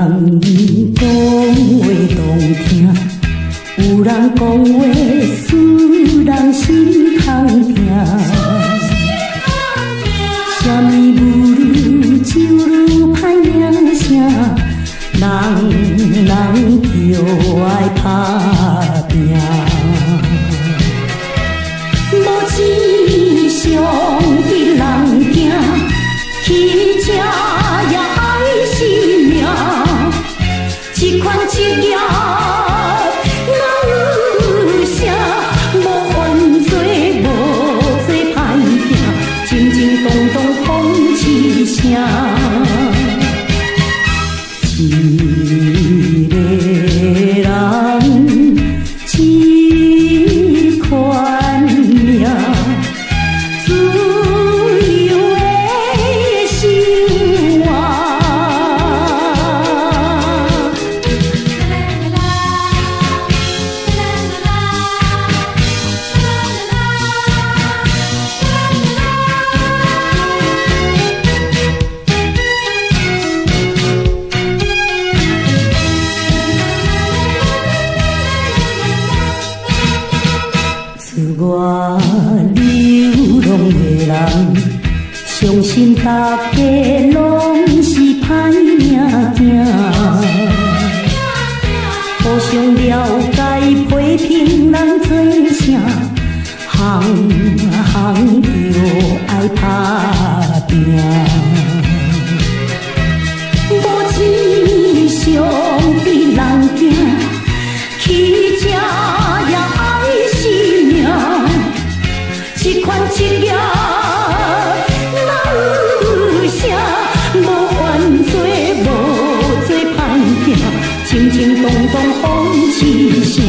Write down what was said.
人講話動聽，有人講話使人心空疼。啥物愈酒愈歹名聲，人人著愛拍拚。無錢傷比人驚，去食也愛惜命。這款職業哪有啥？無冤罪，無做歹囝，叮叮咚咚風刺聲。一个人，這款命，自由的生活。出外流浪的人，相信大家攏是歹命囝，互相了解批評人做啥，行行著愛拍拚。無錢傷比人驚，去食也愛惜命。這款職業哪有啥？無冤罪，無做歹囝，叮叮咚咚風刺聲。